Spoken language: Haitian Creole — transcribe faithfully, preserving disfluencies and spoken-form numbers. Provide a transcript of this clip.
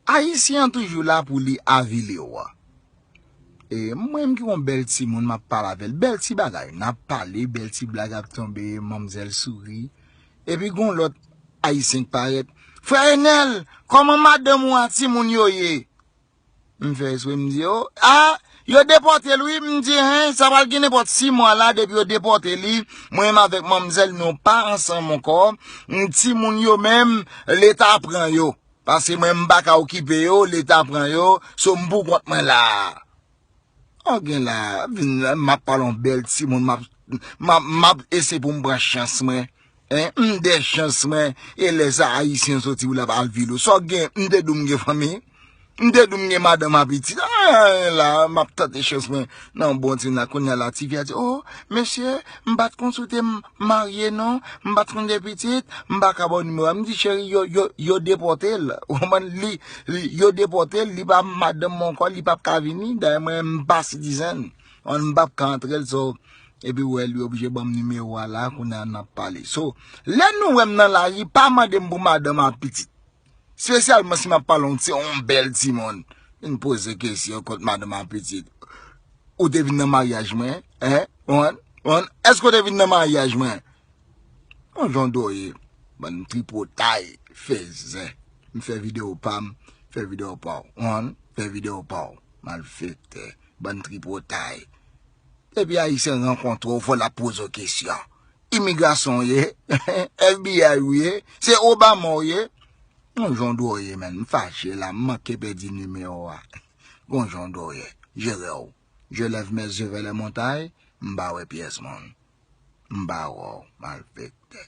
Ayisyen an toujou la pou li avili w. E mwen menm ki yon bèl timoun, m ap pale avè l. Bèl ti bagay, n ap pale, bèl ti blag ap tonbe, manmzèl souri. Epi gon lòt Ayisyen k parèt. Frè Enèl, kòman madanm ou a timoun yo ye? M fè espre, m di, o, a, yo depòte l wi. M di, en, sa pral gen nenpòt sis mwa la, depi yo depòte li, mwen menm avèk manmzèl, nou pa ansanm ankò. M, timoun yo menm, Leta pran yo. Paske mwen, m pa ka okipe yo, Leta pran yo, so m pou kont mwen la. Ou gen la, vin la, m ap pale yon bèl timoun, m ap, m ap, m ap eseye pou m pran chans mwen. En, m de chans mwen, e lè sa Ayisyen soti w l ap avili w. Sa w gen, m te di w m gen fanmi, m te di w m gen madanm a pitit. A, la, m ap tante chans mwen nan yon bon timoun la. Kounye a la, ti fi a di, o, mesye, m pa t konn si w te m-, marye non, m pa t konn gen pitit, m pa ka ba w nimewo a. M di, cheri, yo, yo, yo depòte l. Ou konprann? Li, li, yo depòte l, li pa madanm mwen ankò, li p ap ka vini. Dayè, mwen, m pa citizen. Ou konprann? M p ap ka antre l, so, epi w wè, li oblije ban m nimewo a la, kounye a n ap pale. So, lè nou wè m nan lari, pa mande m pou madanm ak pitit. Espesyalman si m ap pale yon ti, yon bèl timoun. Vin poze kesyon kont madanm ak pitit. Ou te vin nan maryaj mwen, en? Ou konprann? Ou konprann? Èske w te vin nan maryaj mwen? Yon jan w dwe ye, bann tripotay, fè zen. M fè videyo pa m, fè videyo pa w. Ou konprann? Fè videyo pa w. Malfektè, bann tripotay. Epi Ayisyen rankontre w, fò l ap poze w kesyon. Imigrasyon w ye? F B I ou ye? Se Obama w ye? Gon jan w dwe ye, menn. M fache la, m manke pèdi nimewo a. Gon jan w dwe ye. Jere w. Je lève mes yeux vers les montagnes, m pa wè pyès moun. M pa wè w, malfektè.